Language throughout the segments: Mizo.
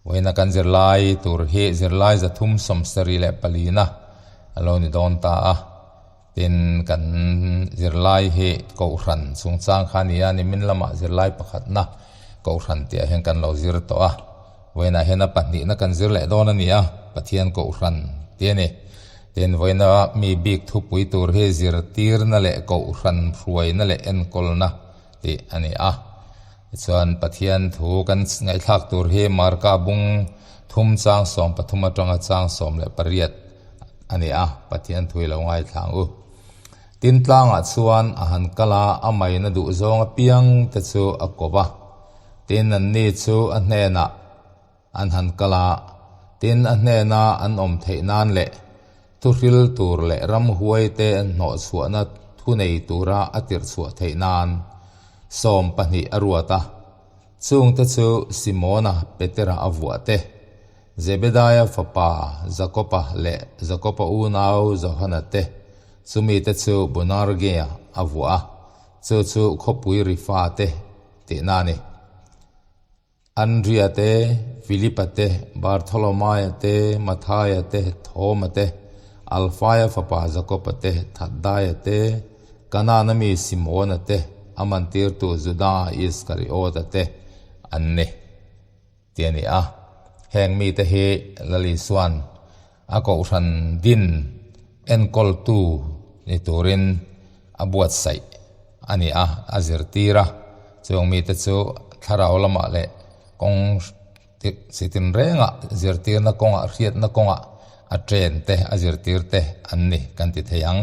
Vawiina kan zirlai tur hi zirlai 374 na a lo ni dawn ta a. Tin, kan zirlai hi Kohhran chungchang kha a ni a, nimin lamah zirlai pakhatna Kohhran tih ah hian kan lo zir tawh a. Vawiinah hian a pahnihna kan zir leh dawn a ni a, Pathian Kohhran tih a ni. Tin, vawiina mi bik thupui tur hi zirtirna leh Kohhran hruaina leh enkawlna tih a ni a. Tichuan, Pathian thu kan ngaihthlak tur hi Marka bung thum chang 13 atanga chang 18 a ni a, Pathian thu i lo ngaithla ang u. Tin tlangah chuan a han kal a, a maina duh zawng apiang te chu a ko va. Tin, anni chu a hnenah an han kal a, tin a hnena an awm theih nan leh thuhril tur leh ramhuai te hnawhchhuahna thu nei tura a tirhchhuah theih nan 12 a ruat a. Chungte chu Simona Petera a vuah te, Zebedaia fapa Jakoba leh Jakoba unau Johana te, chumite chu Boanergea a vuah a, chu chu khawpui rifa te tihna a ni. Andria te, Filipa te, Bartholomaia te, Mathaia te, Thoma te, Alfaia fapa Jakoba te, Thaddaia te, Kanana mi Simona te, a mantirtu Juda Iskariota te an ni, tih a ni a. Heng mite hi Lal Isua'n a kohhran din enkawltu ni turin a buatsaih a ni a, a zirtir a. Chung mite chu thlarau lamah leh kawng chi tinrengah zirtirna kawngah hriatna kawngah a chen te a zirtir te an ni kan ti thei ang.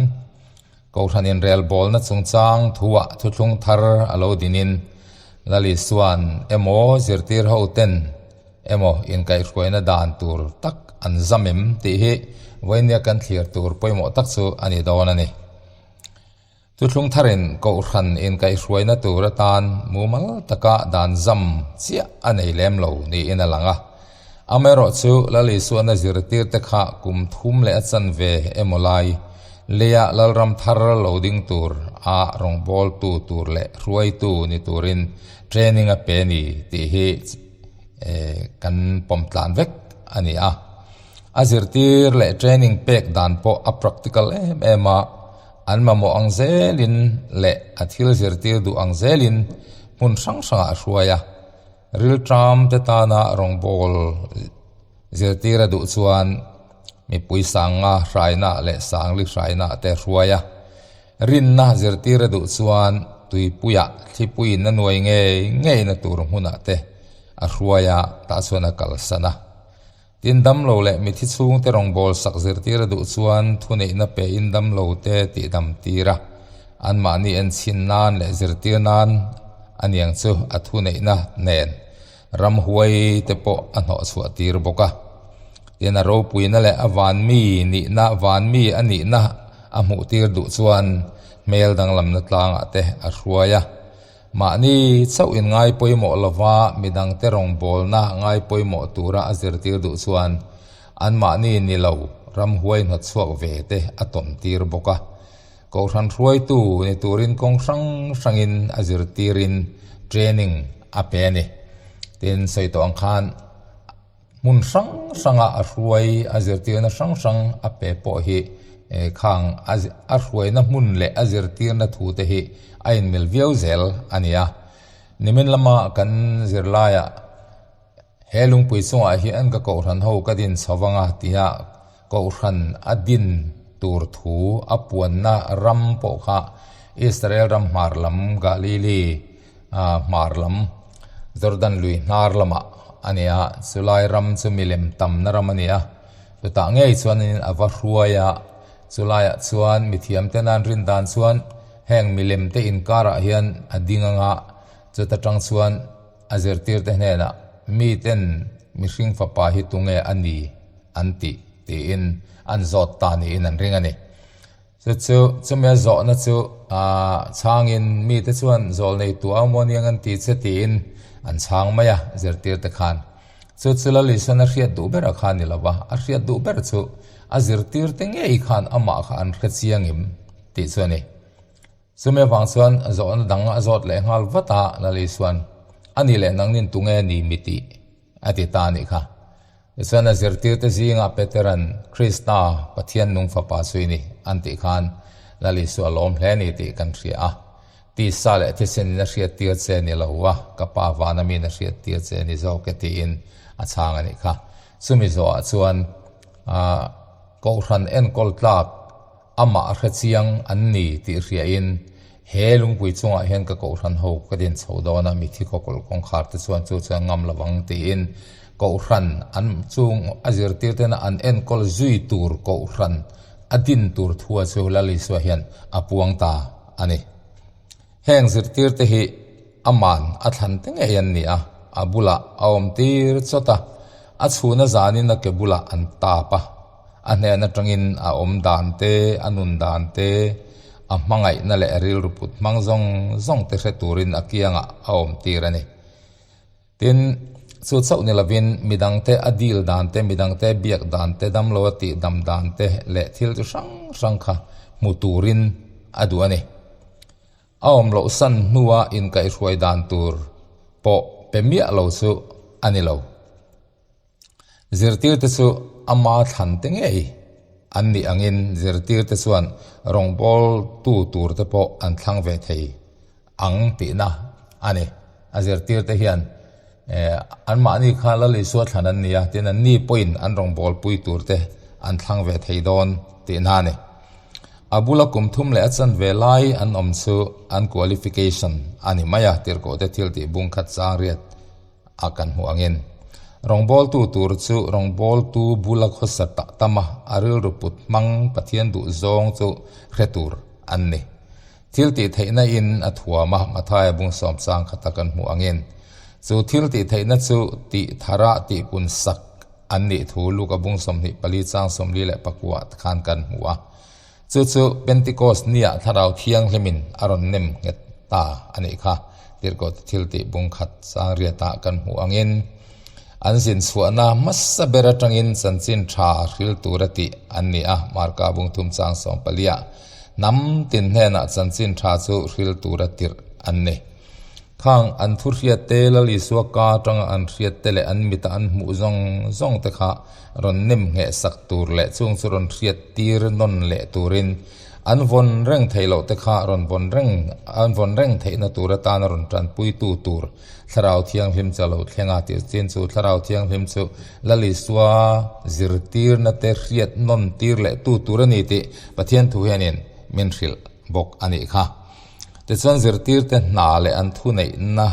Kohhran inrelbawlna chungchang thuah thuthlung thar a lo dinin Lal Isua'n emaw zirtir ho ten emaw inkaihhruaina dan tur tak an zam em tih hi vawinia kan thlir tur pawimawh tak chu a ni dawn a ni. Thuthlung tharin Kohhran inkaihhruaina tur atan mumal taka dan zam chiah a nei lem lo niin a lang a. Amaherawhchu Lal Isuana zirtirte kha kum thum leh a chanve emaw lai leia Lalram thar lo ding tur a rawngbawltu tur leh hruaitu ni turin training a pe ni tih hi kan pawm tlan vek a ni a. A zirtir leh training pek dan pawh a practical em em a, an mamawh ang zelin leh a thil zirtir duh ang zelin hmun hrang hrangah a hruai a. Rilṭam te tana rawngbâwl zirtir a duh chuan mipui sanga hraina leh sangli hraina te a hruai a. Rinna zirtir a duh chuan tuipuiah thlipuiin a nuai ngei ngeina tur hmunah te a hruai a, tah chuan a kalsan a. Tin, damlo leh mithi chhungte rawngbâwl sak zirtir a duh chuan thuneihna pein damlo te tihdam tir a, anmahni enchhin nan leh zirtir nan a niang chu a thuneihna nen ramhuai te pawh a hnawhchhuah tir bawk a. Tin, a ropuina leh a vanmi nihna vanmi a nihna a hmuh tir duh chuan hmel danglamna tlangah te a hruai a. Mahni chauh in ngai pawimawh lova midangte rawngbawlna ngai pawimawh tura a zirtir duh chuan anmahni ni lo ramhuai hnawtchhuak ve te a tawn tir bawk a. Kohhran hruaitu ni turin kawng hrang hrangin a zirtirin training a pe a ni. Tin, sawi tawh ang khan hmun hrang hranga a hruai a zirtirna hrang hrang a pe pawh hi khang a hruaina hmun leh a zirtirna thu te hi a inmil viau zel a ni a. Nimin lama kan zirlaiah he lungpui chungah hian ka kohhran ho ka din chho vang a tia kohhran a din tur thu a puanna ram pawh kha Israel ram hmar lam Galili hmar lam Jordan lui hnar lamah a ni a, chulai ram chu milem tamna ram a ni a, chutah ngei chuanin a va hruai a, chulaiah chuan mithiamte nan rin dan chuan heng milem te inkarah hian a ding anga chuta tang chuan a zirtirte hnenah miten mihring fapa hi tunge a ni an tih tiin an zawt ta niin an ring a ni. Chu chu chumi a zawhna chu aah chhangin mite chuan zawl nei tu au maw aniang an ti che tiin an chhang mai a zirtirte khan. Chu chu Lalisana hriat duh berah khan ni lo va, a hriat duh ber chu a zirtirte ngei khan amah kha an hre chiang em tih chu a ni. Chumi avang chuan zawhna dang a zawt leh nghal vat a, Lalisuan, A ni leh nangnin tunge ni mi tih? a ti ta a nih kha. Tichuan a zirtirte zingah Petera'n Krista, Pathian nung fapa chu i ni an tih khan Lal Isua a lawm hle a ni tih kan hria a. Tisa leh thisenin a hriattir che ni lo va, ka Pa vana min a hriattir che ni zawk e tiin a chhang a nih kha. Chumi zawhah chuan Kohhran enkawl tlak amah hre chiang an ni tih hriain he lungpui chungah hian ka Kohhran ho ka din chho dawn a, mithi khawkawlh kawngkhar te chuan chu chuan ngam lo ang tiin Kohhran an chung a zirtir tena an enkawl zui tur Kohhran a din tur thua chu Lal Isua hian a puang ta a ni. Heng zirtirte hi aman a thlan te ngei an ni a, a bulah a awm tir chawt a, a chhuna zanin a ke bulah an tap a, a hnen atangin a awm dan te, a nun dan te, a hmangaihna leh rilru put hmang zawng zawng te hre turin a kiangah a awm tir a ni. Tin, chu chauh ni lovin midangte a deal dan te, midangte biak dan te, damlo a tih dam dan te leh thil chi hrang hrang kha hmu turin a duh a ni. A awm loh san hnua inkaihhruai dan tur pawh pe miah lo chu a ni lo. Zirtirte chu ama thlan te ngei an nih angin zirtirte chuan rawngbawltu turte pawh an thlang ve thei ang tihna a ni. A zirtirte hian anmahni kha Lal Isua thlan an ni a, tin anni pawhin an rawngbawlpui turte an thlang ve thei dawn tihna a ni. A bula kum thum leh a chanve lai an awm chu an qualification a ni mai a, tirhkohte thil tih bung khat chang riat a kan hmuh angin rawngbawltu tur chu rawngbawltu bula khawsa tah tam a, a rilru put hmang Pathian duh zawng chu hre tur an ni. Thil tih theihna in a thuam a, Mathaia bung sawm chang khata kan hmuh angin chu thil tih theihna chu tih thara tih pun sak an nih thu Luka bung 24 chang 44 khan kan hmu a. Chu chu Pentecost niah Thlarau Thianghlimin a rawn nem nghet ta a nih kha. Tirhkohte thiltih bung khat sangriatah kan hmuh angin an zin chhuahna hmasa ber atangin chanchin tha hril tura tih an ni a, Marka bung thum chang sawmpaliah hnam tin hnenah chanchin tha chu hril tura tirh an ni. Khang an thu hriat te, Lal Isua ka atanga an hriat te leh an mita an hmuh zawng zawng te kha rawn nem ngheh sak tur leh chung chu rawn hriat tir nawn leh turin an vawn reng theih loh te kha rawn vawn reng an vawn reng theihna tur atana rawn tanpuitu tur Thlarau Thianghlim chu a lo thleng a tih chin chu Thlarau Thianghlim chu Lal Isua zirtirna te hriat nawn tir leh tu tur a ni tih Pathian thu hianin min hrilh bawk a nih kha. Tichuan zirtirte hna leh an thuneihna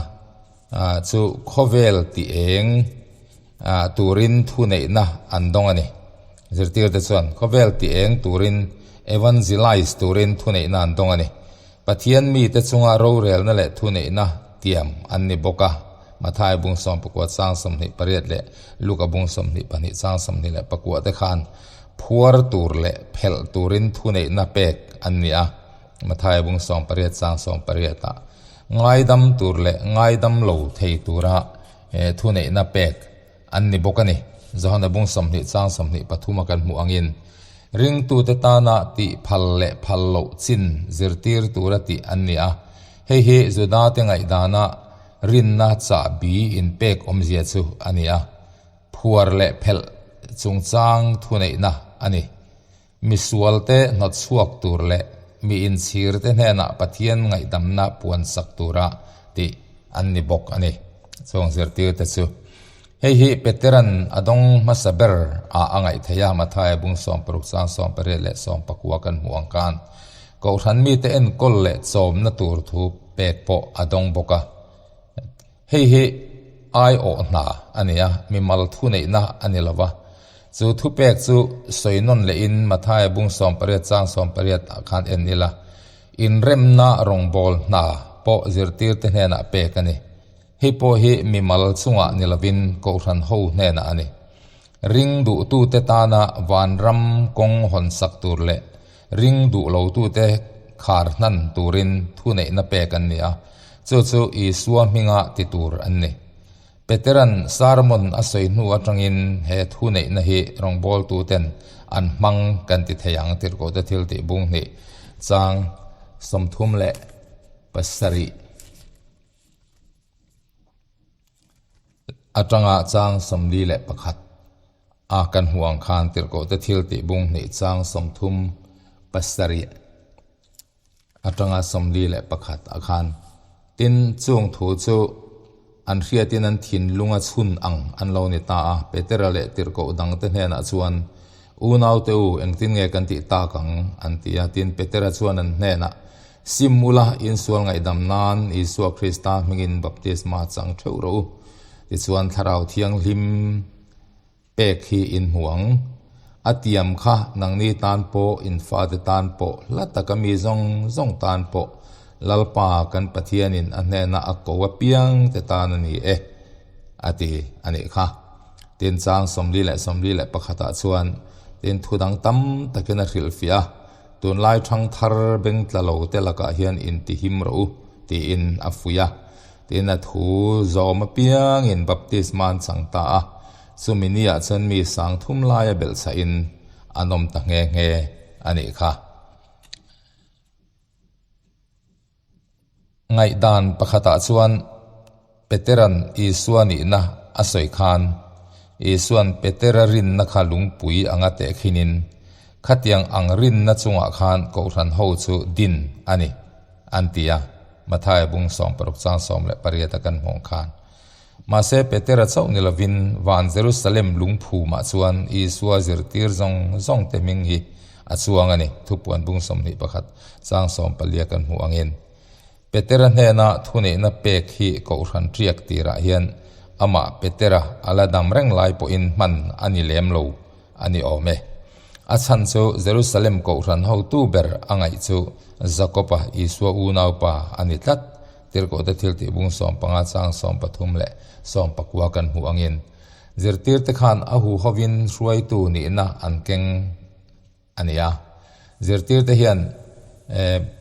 chu khawvel tih eng turin thuneihna an dawng a ni. Zirtirte chuan khawvel tih eng turin, evangelize turin thuneihna an dawng a ni. Pathian mite chunga rorelna leh thuneihna tiam an ni bawk a. Matthai bung sawmpakua chang 28 leh Luka bung 22 chang 24 te khan phuar tur leh phelh turin thuneihna pek an ni a. Matthai bung 18 chang 18 ah ngaidam tur leh ngaidam lo thei tura thuneihna pek an ni bawk a ni. Johana bung 20 chang 23 a kan hmuh angin ringtute tana tih phal leh phal loh chin zirtir tura tih an ni a. Hei hi Judate ngaihdana rinna chahbi inpek awmzia chu a ni a, phuar leh phelh chungchang thuneihna a ni. Misualte hnawtchhuak tur leh mi inchhirte hnenah Pathian ngaihdamna puansak tura tih an ni bawk a ni. Chuang zirtirte chu hei hi Petera'n a dawng hmasa ber ah a ngaih theih a, Mathaia bung 60 chang 18 leh 19 kan hmuh ang khan Kohhran mite enkawl leh chawmna tur thu pek pawh a dawng bawk a. Hei hi aiawh hna a ni a, mimal thuneihna a ni lo va. Chu thupek chu sawi nawn lehin Mathaia bung 18 chang 18 ah khan en ila, inremna rawngbâwl hna pawh zirtîrte hnênah pek a ni. Hei pawh hi mimal chungah ni lovin Kohhran ho hnênah a ni. Ring duhtute tâna vânram kawng hawnsak tûr leh ring duh lotute khar hnan tûrin thuneihna pek an ni a, chu chu Isua hminga ti tûr an ni. Petera'n sermon a sawi hnu aṭangin he thuneihna hi rawngbâwltuten an hmang kan ti thei ang, Tirhkohte Thiltih bung hnih chang 37. Atanga chang 41 a kan hmuh ang khan Tirhkohte thil tih bung hnih chang 37 atanga 41 a khan tin chung thu chu an hriatin an thinlung a chhun ang an lo ni ta a. Petera leh Tirhkoh dangte hnenah chuan, Unaute u, engtin nge kan tih tak ang? an ti a. Tin, Petera chuan an hnenah, Sim ula, insual ngaihdam nan Isua Krista hmingin baptisma chang theuh rawh u. Tichuan Thlarau Thianghlim pek hi in hmu ang. A tiam kha nangni tan pawh, in fate tan pawh, hla taka mi zawng zawng tan pawh Lalpa kan Pathianin a hnena a ko apiang te tan a ni e, a ti a nih kha. Tin chang 41 ah chuan tin thu dang tam takin a hrilhfiah a, Tunlai thangthar bengtla lo te lakah hian intihim rawh u, tiin a fuih a. Tin a thu zawm apiangin baptisma an chang ta a, chumi niah chuan mi sang thum laia belhchhahin an awm ta nghe nghe a nih kha. Ngaihdan pakhatah chuan Petera'n Isua nihna a sawi khan Isua'n Petera rinna kha lungpui anga tehkhinin khatiang ang rinna chungah khan Kohhran ho chu din a ni, an ti a, Mathaia bung 16 chang 18 a kan hmuh ang khan. Mahse Petera chauh ni lovin van Jerusalem lungphumah chuan Isua zirtir zawng zawng te hming hi a chuang a ni, Thupuan bung 21 chang 14 kan hmuh angin. Petera hnena thuneihna pek hi Kohhran ṭiak tirah hian amah Petera a la dam reng lai pawhin hman a ni lem lo a ni awm e. A chhan chu Jerusalem Kohhran hotu ber a ngaih chu Jakoba Isua unaupa a ni tlat. Tirhkohte thiltih bung 15 chang 13 leh 19 kan hmuh angin zirtirte khan a huhovin hruaitu nihna an keng a ni a. Zirtirte hian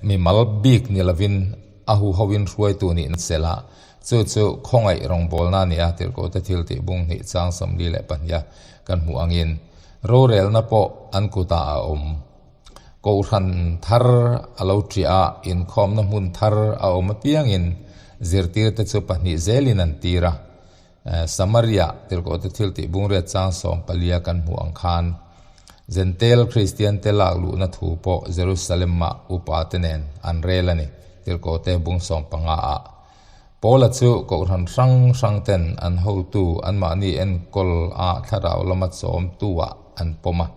mimal bik ni lovin a huhovin hruaitu nihna sela chu chu khawngaih rawngbawlna a ni a, Tirhkohte thiltih bung hnih chang 42 kan hmuh angin rorelna pawh an kutah a awm. Kohhran thar a lo ṭiah a, inkhawmna hmun thar a awm apiangin zirtirte chu pahnih zelin an tir a. Samaria tirhkohte thiltih bungriat chang 14 kan hmuh ang khan Jentail Kristiante lak luhna thu pawh Jerusalem-ah upate nen an rel a ni, tirhkohte bung 15 ah. Paula chu kohhran hrang hrang ten an hotu anmahni enkawl a thlarau lama chawmtu ah an pawm a.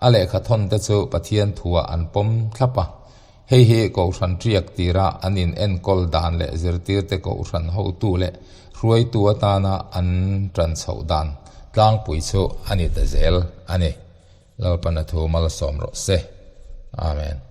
A lehkha thawn te chu Pathian thuah an pawm thlap a. Hei hi kohhran ṭiak tira an in enkawl dan leh zirtirte kohhran hotu leh hruaitu atana an ṭan chhoh dan tlangpui chu a ni ta zel a ni. Lalpan a thu malsawm rawh se. Amen.